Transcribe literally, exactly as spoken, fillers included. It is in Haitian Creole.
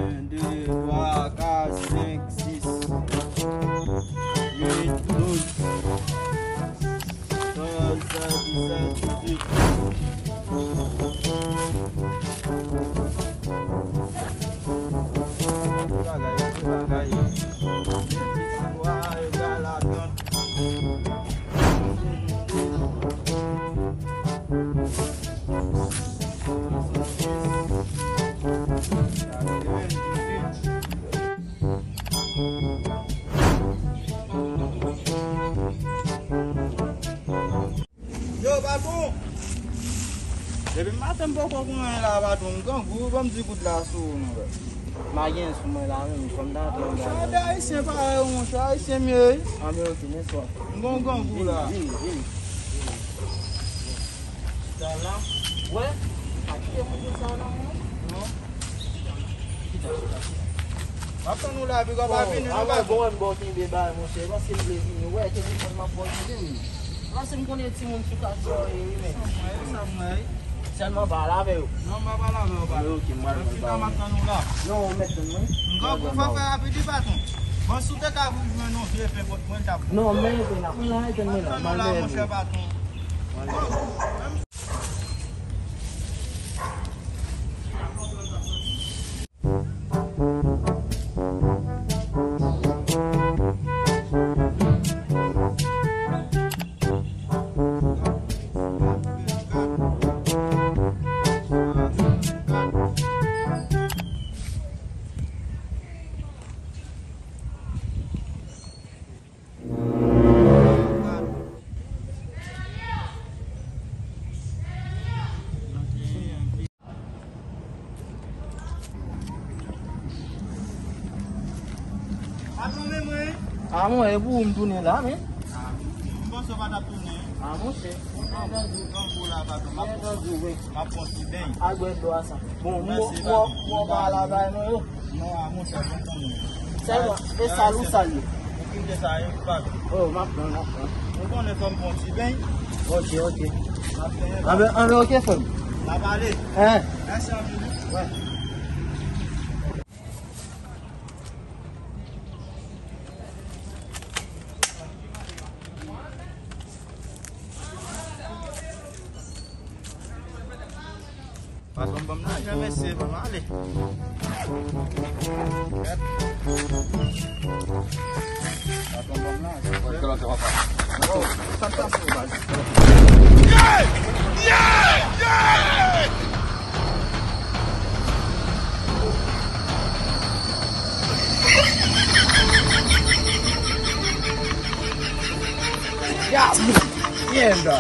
En, de, twa, kat, senk, sis, uit, douz, dòz, sèz, disèt, dizuit. Bagay, bagay. Twa egal a trant. Yo, patwon! Depi maten m poko konn anyen la, patwon. M grangou, ban m di goud la sou ou non, frè. M pa gen sou mwen la menm, fò m ta pran. Monchè, de ayisyen parèy ou, monchè, ayisyen m ye wi. Anben, ok, bonswa. M gon grangou la. Vini, vini, vini. Chita la. Wè, pa kite moun konsa non, non. Non. Chita, chita, chita. M ap tann ou la, piga w pa vini non, patwon. Bon, bon, kenbe bay, monchè, paske m vle vini. Wè, telefòn m ap ba w, vini. Paske m konnen timoun sou kach sa yo ye wi, men. Sa m wè, sa m wè. Sèlman pa al avè yo. Non, m pa pale avè yo, patwon. Ok, m pral pale. Chita, m ap tann ou la. Non, ou mèt tann mwen. M grangou, fò fè rapid wi, patwon. Bon, si w te ka vin jwenn yon vye pen pot mwen, l t ap bon. Non, men pen la, mwen la, tann mwen la. M ap tann ou la, monchè, patwon. Bon, menm Patwon, men mwen. A, mwen, e pou ou m tounen la, men. A, m panse w pa t ap tounen. A, monchè. Mwen grangou la, patwon. M ap pran ti beny. Al bwè dlo a sa. Bon, mèsi, patwon. Mwen pa al avè nou yo. Non, a, monchè, mwen konnen. Sèlman, e sal ou sal yo. Ou kite sa, yo, patwon. Oh, m ap pran, m ap pran. Ou konnen fò m pran ti beny. Ok, ok. M ap pran. Anben, anben, ok, frè m. N a pale. Hein? Mèsi anpil. Wè. Patwon ban m lajan, mesye, ban m ale. Patwon ban m lajan. Oh, sa k pase, baz? Ya, mierda.